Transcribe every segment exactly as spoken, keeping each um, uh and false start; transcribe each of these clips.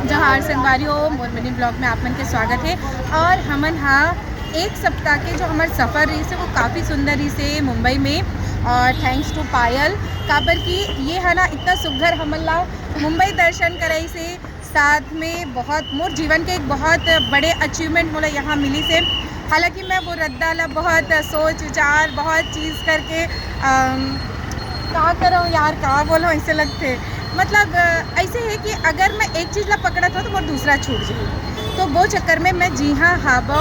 जोहार संगवारी हो, मोर मिनी ब्लॉग में आप मन के स्वागत है। और हमन हा एक सप्ताह के जो हमर सफ़र रहिसे, वो काफ़ी सुंदर रहिसे मुंबई में। और thanks to पायल, काबर कि ये है ना, इतना सुघर हमन ला मुंबई दर्शन कराइसे। साथ में बहुत, मोर जीवन के एक बहुत बड़े अचीवमेंट मोला यहाँ मिलिसे। हालांकि मैं वो रद्दा ला बहुत सोच विचार, बहुत चीज़ करके अम, का करूँ यार, का बोलूँ, ऐसे लगते। मतलब अ, ऐसे है कि अगर मैं एक चीज़ ला पकड़त हूँ तो मोर दूसरा छूट जाए। तो वो चक्कर में मैं जी हाँ हाबो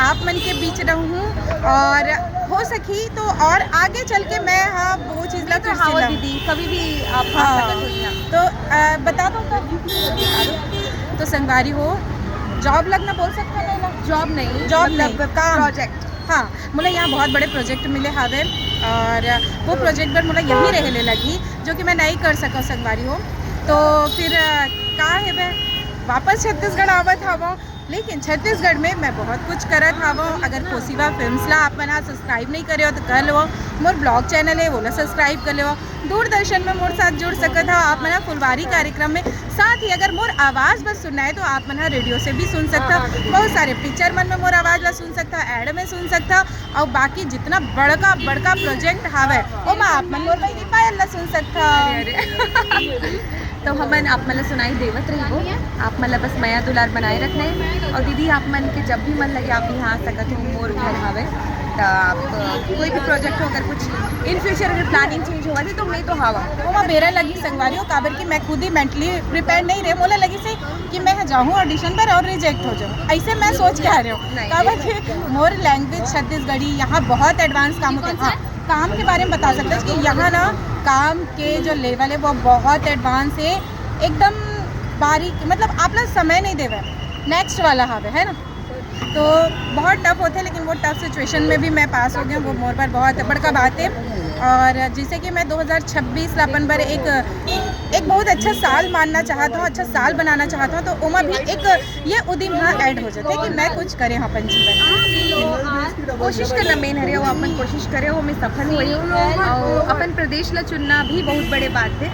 आप मन के बीच रहूँ, और हो सकी तो और आगे चल के मैं हाँ वो चीज़ ला तो फिर से हावो लाऊं। दीदी, कभी भी आप आ हाँ। सकत हो यहाँ। तो अ, बता दो कब। तो संगवारी हो, जॉब लगना बोल सकते हैं ना? जॉब नहीं, जॉब मतलब नहीं, काम। प्रोजेक्ट। हाँ, मोला यहाँ बहुत बड़े प्रोजेक्ट मिले हावे, और वो प्रोजेक्ट बर मोला यहीं रहे ले लगी, जो कि मैं नहीं कर सका संगवारी हो। तो फिर अ, का है बे, वापस छत्तीसगढ़ आवत हावो। लेकिन छत्तीसगढ़ में मैं बहुत कुछ करत हावो। अगर कोसिवा फिल्म्स ला आप मन हा सब्सक्राइब नहीं करे हो तो कर लो, मोर ब्लॉग चैनल है, वो ला सब्सक्राइब कर लो। दूरदर्शन में मोर साथ जुड़ सकत हा आप मन हा फुलवारी कार्यक्रम में। साथ ही अगर मोर आवाज़ बस सुनना है तो आप मन हा रेडियो से भी सुन सकता। बहुत सारे पिक्चर मन में मोर आवाज़ ला सुन सकता, एड में सुन सकता। और बाकी जितना बड़का बड़का प्रोजेक्ट हावे, ओमा आप मन मोर बहिनी पायल ला सुन सकता। अरे, अरे। तो हमन आप मन ला सुनाई देवत रहिबो, आप मन ला बस मया दुलार बनाए रखना है। और दीदी, आप मन के जब भी मन लगे, आप यहाँ आ सकत हो, मोर घर हावे। तो आप, अ, कोई भी प्रोजेक्ट हो, अगर कुछ इन फ्यूचर अगर प्लानिंग चेंज होवत है, तो मैं तो हावा। ओमा बेरा लगी संगवारी हो, काबर कि मैं खुद ही मेंटली प्रिपेयर नहीं रहे। मोला लगिसे कि मैं जाहूँ ऑडिशन पर और रिजेक्ट हो जाऊँ, ऐसे मैं सोच के आ रही हूँ। नहीं। काबर कि मोर लैंग्वेज छत्तीसगढ़ी, यहाँ बहुत एडवांस काम होते हैं। हाँ, काम के बारे में बता सकते हो कि यहाँ ना काम के जो लेवल है वो बहुत एडवांस है, एकदम बारीक, मतलब आप लोग समय नहीं देवे, नेक्स्ट वाला हावे, है ना। तो बहुत टफ होते, लेकिन वो टफ सिचुएशन में भी मैं पास हो गई हूँ, वो मोर पर बहुत बड़का बात है। और जैसे कि मैं दो हज़ार छब्बीस ला अपन पर एक, एक बहुत अच्छा साल मानना चाहता हूँ, अच्छा साल बनाना चाहता हूँ, तो ओमा भी एक ये उदिम हाँ ऐड हो जाते कि मैं कुछ करें अपन जीवन में। कोशिश करना मेन हरे, वो अपन कोशिश करे, वो में सफल हुई। और अपन प्रदेश ला चुनना भी बहुत बड़े बात है।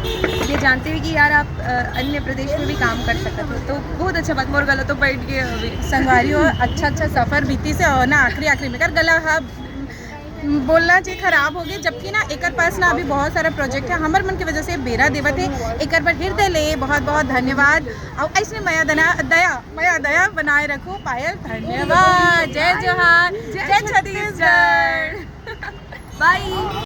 ये जानते हुए कि यार आप, अ, अन्य प्रदेश में भी काम कर सकते हो, तो बहुत अच्छा बात। मोर गला तो बैठ गया अभी। संगवारी हो, अच्छा अच्छा सफर बीती से और ना आखिरी आखिरी में कर गला हा बोलना चाहिए खराब हो गया, जबकि ना एकर पास ना अभी बहुत सारा प्रोजेक्ट है, हमर मन की वजह से बेरा देवत है। एकर पर हृदय ले बहुत बहुत धन्यवाद। और ऐसे मया दना दया मया दया बनाए रखो पायल। धन्यवाद। जय जोहार, जय छत्तीसगढ़। बाय।